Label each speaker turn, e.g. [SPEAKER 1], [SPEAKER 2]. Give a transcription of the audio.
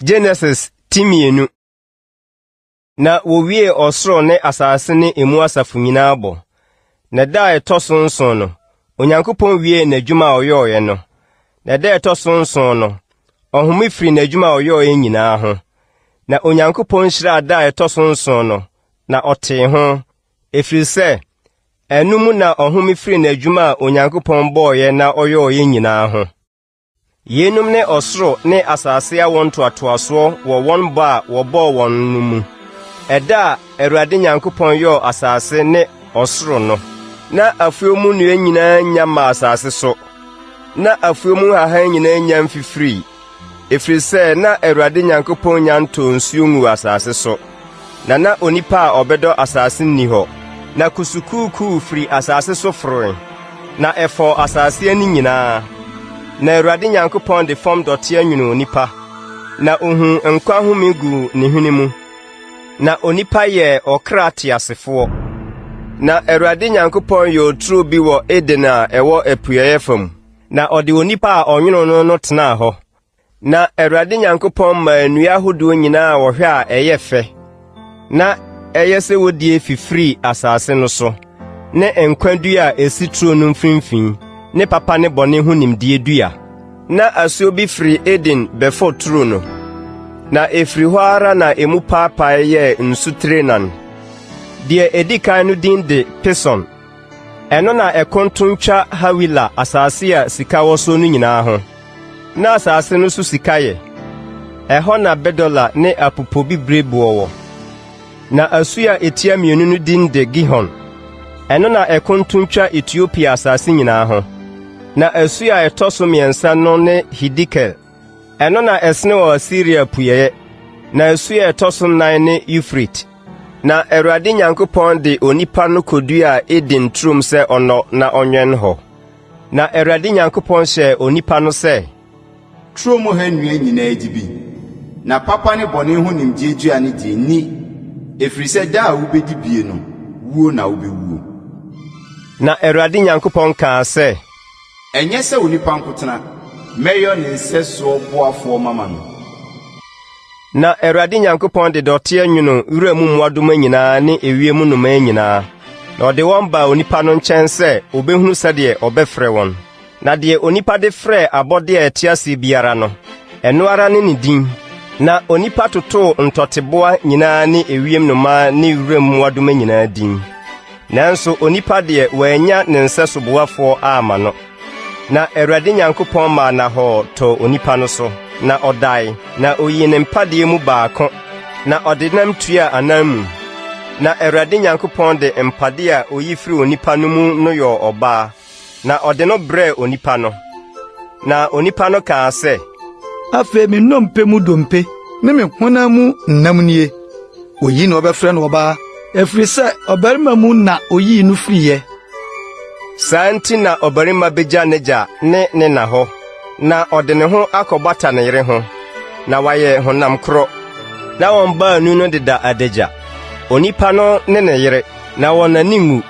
[SPEAKER 1] Genesis ti mmienu. Na wɔwiee ɔsoro ne asase ne emu asafo nyinaa bɔ. Na da a ɛtɔ so nson no, Onyankopɔn wiee n'adwuma a ɔyɔeɛ no. Na da a ɛtɔ so nson no, ɔhome firii n'adwuma a ɔyɔeɛ nyinaa ho. Na Onyankopɔn hyiraa da a ɛtɔ so nson no, na ɔtee ho, ɛfiri sɛ ɛno mu na ɔhome firii n'adwuma a Onyankopɔn bɔeɛ na ɔyɔeɛ nyinaa ho. Yeinom ne ɔsoro ne asase awoɔ ntoatoasoɔ wɔ wɔn bɔ a wɔbɔɔ wɔn no mu, ɛda a Awurade Nyankopɔn yɔɔ asase ne ɔsoro no. Na afuo mu nnua nyinaa nnya mmaa asase so, na afuo mu nhahan nyinaa nnya mfifirii, ɛfiri sɛ na Awurade Nyankopɔn nnya ntɔɔ nsuo nguu asase so, na na onipa a ɔbɛdɔ asase nni hɔ. Na kusukuukuu firi asase so foroe, na ɛfɔɔ asase ani nyinaa. Na Awurade Nyankopɔn de fam dɔteɛ nwonoo onipa, na ohuu nkwa home guu ne hwene mu, na onipa yɛɛ ɔkra teasefoɔ. Na Awurade Nyankopɔn yɔɔ turo bi wɔ Eden a ɛwɔ apueeɛ fam, na ɔde onipa a ɔnwonoo no no tenaa hɔ. Na Awurade Nyankopɔn maa nnua ahodoɔ nyinaa a wɔhwɛ a ɛyɛ fɛ, na ɛyɛ sɛ wodie fifirii asase no so, ne nkwa dua a ɛsi turo no mfimfini, ne papa ne bɔne ho nimdeɛ dua. Na asuo bi firi Eden bɛfɔ turo no, na ɛfiri hɔ ara na emu paapae yɛɛ nsutire nan. Deɛ ɛdi kan no din de Pison. Ɛno na ɛkonton twa Hawila asase a sika wɔ so no nyinaa ho. Na asase no so sika yɛ. Ɛhɔ na bedola ne apopobibireboɔ wɔ. Na asu a ɛtia mmienu no din de Gihon. Ɛno na ɛkonton twa Etiopia asase nyinaa ho. Na asu a ɛtɔ so mmiɛnsa no ne Hidekel. Ɛno na ɛsene wɔ Asiria apueeɛ. Na asu a ɛtɔ so nnan ne Eufrate. Na Awurade Nyankopɔn de onipa no koduaa Eden turom sɛ ɔnnɔ na ɔnwɛn hɔ. Na Awurade Nyankopɔn hyɛɛ onipa no sɛ,
[SPEAKER 2] Turo mu ha nnua nyinaa di bi, na papa ne bɔne ho nimdeɛ dua no deɛ, nni, ɛfiri sɛ da a wobɛdi bie no, wuo na wobɛwuo.
[SPEAKER 1] Na Awurade Nyankopɔn kaa sɛ.
[SPEAKER 2] Ɛnyɛ sɛ onipa nko tena, mɛyɔ ne nsɛsoɔ boafoɔ mama no.
[SPEAKER 1] Na Awurade Nyankopɔn de dɔteɛ nwonoo wura mu mmoadoma nyinaa ne ewiem nnomaa nyinaa, na ɔde wɔn baa onipa no nkyɛn sɛ ɔbɛhunu sɛdeɛ ɔbɛfrɛ wɔn. Na deɛ onipa de frɛɛ abɔdeɛ a ɛte aseɛ biara no, ɛno ara ne ne din. Na onipa totoo ntɔteboa nyinaa ne ewiem nnomaa ne wuram mmoadoma nyinaa din. Nanso onipa deɛ, wannya ne nsɛso boafoɔ amma no. Na Awurade Nyankopɔn maa nnahɔɔ tɔɔ onipa no so, na ɔdae, na ɔyii ne mpadeɛ mu baako, na ɔde nam tuaa ananmu. Na Awurade Nyankopɔn de mpadeɛ a ɔyi firii onipa no mu no yɔɔ ɔbaa, na ɔde no brɛɛ onipa no. Na onipa no kaa sɛ,
[SPEAKER 3] Afei me nnompe mu dompe ne me honam mu nam nie. Oyi na wɔbɛfrɛ no ɔbaa, ɛfiri sɛ ɔbarima mu na oyii no firiiɛ.
[SPEAKER 1] Saa nti na ɔbarima begya n'agya ne ne na hɔ, na ɔde ne ho akɔbata ne yere ho, na wɔayɛ honam koro. Na wɔn baanu no deda adagya, onipa no ne ne yere, na wɔn ani nwu.